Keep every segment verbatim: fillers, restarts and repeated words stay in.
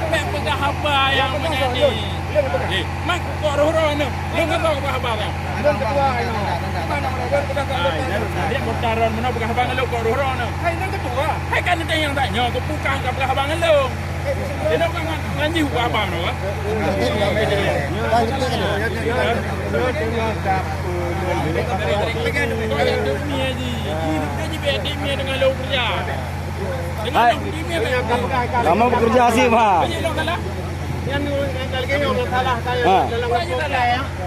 Bèk peugah haba nyang meunyo ni. Eh, mak, kok roh-roh nyoe? Lôn keuh peugah haba nyoe. Lôn ketua nyoe. Mana lôn peugah haba nyoe? Jadi, jadi, jadi, meutarôn meunoe peugah haba ngon lôn, kok roh-roh nyoe? Hai, lôn ketua. Hai, kan teuh nyang tanyoe, keupeue ka peugah haba ngon lôn. Jadi, kan ngan, ngan jih peugah haba nyoe, kan? Kok nyang demi jih. Jih, jih, jih, jih, dengan lôn kerja. Hai, kamoe bekerja sih, Pak. Ha.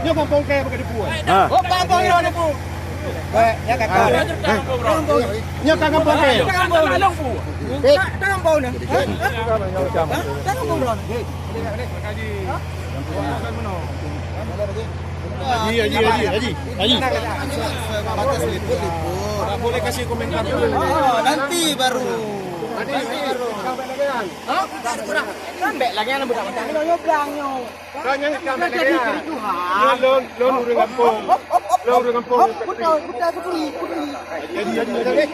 Nyoe gampông kèe bak depan. Ha. Oh, gampông nyoe depan. Baik, ya, kakak. Ha. Nyoe ka gampông kèe. Gampông. Gampông ni. Ha? Gampông ni. Haji, Haji, Haji, Haji, Haji. Batas liput, liput. Tak boleh kasih komentar dulu. Oh, nanti baru. Nanti baru. Hah? Kan bèk lagèe aneuk budak macam nyoe, nyoe blang nyoe. Kan nyang ikan bèk lagèe. Nyoe lôn, lôn ureueng gampông. Lôn ureueng gampông. Betul, betul, betul, betul. Jadi, jadi, jadi.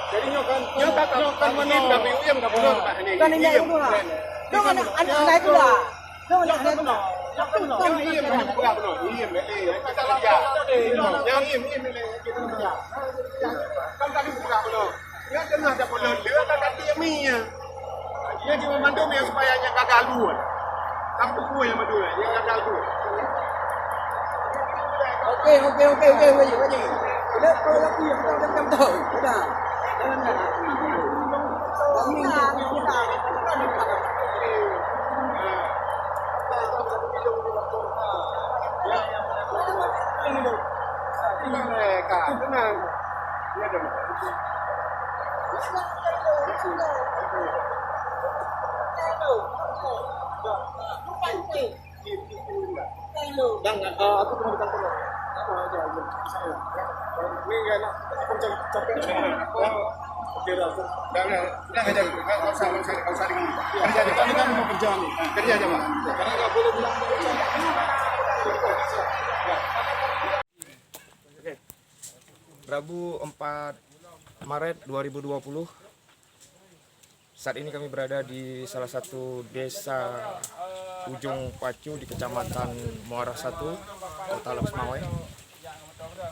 Jadi nyoe kan, nyoe kan, nyoe kan meunang tapi uyum ka bunuh tak ni. Kan ini dulu lah. Dong anak, anak, anak itu lah. Dong anak, anak itu lah. Nyoe uyum ka bunuh, bunuh. Uyum, eh, eh, kita lah. Nyoe uyum, uyum, eh, kita lah. Kan tadi buka bunuh. Nyoe tengah dah bunuh, dia tak kati mi ya. Nyoe cuma mandum yang supaya yang gagal dua. Tapi dua yang mandum, yang gagal dua. Okey, okey, okey, okey, okey, okey. Dia kalau lagi yang macam tu. Dah. Jangan dah. Kami Tenang. Ya, dah. Dan, eh, aku pernah ditangkap. Apa aja, aja. Ini ya, nak, aku macam capek. Oke, dah. Dah, dah. Dah, dah. Nggak usah, nggak usah, nggak usah dengar. Kerja aja. Kami kan mau kerja nih. Kerja aja, Pak. Karena nggak boleh bilang. Rabu empat Maret dua ribu dua puluh. Saat ini kami berada di salah satu desa Ujung Pacu di Kecamatan Muara Satu, Kota Lhokseumawe.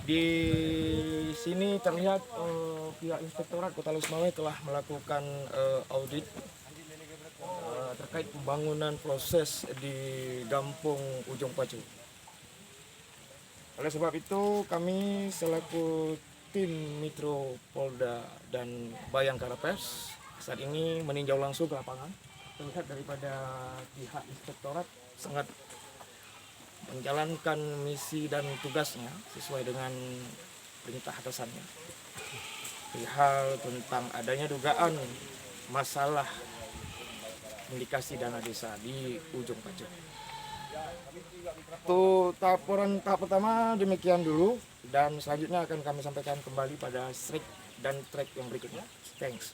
Di sini terlihat, eh, pihak inspektorat Kota Lhokseumawe telah melakukan, eh, audit, eh, terkait pembangunan proses di Gampong Ujung Pacu. Oleh sebab itu, kami selaku tim Metro Polda dan Bayangkara Pers saat ini meninjau langsung ke lapangan. Terlihat daripada pihak inspektorat sangat menjalankan misi dan tugasnya sesuai dengan perintah atasannya. Perihal tentang adanya dugaan masalah indikasi dana desa di Ujung Pacu. Untuk laporan tahap pertama demikian dulu, dan selanjutnya akan kami sampaikan kembali pada slide dan track yang berikutnya. Thanks.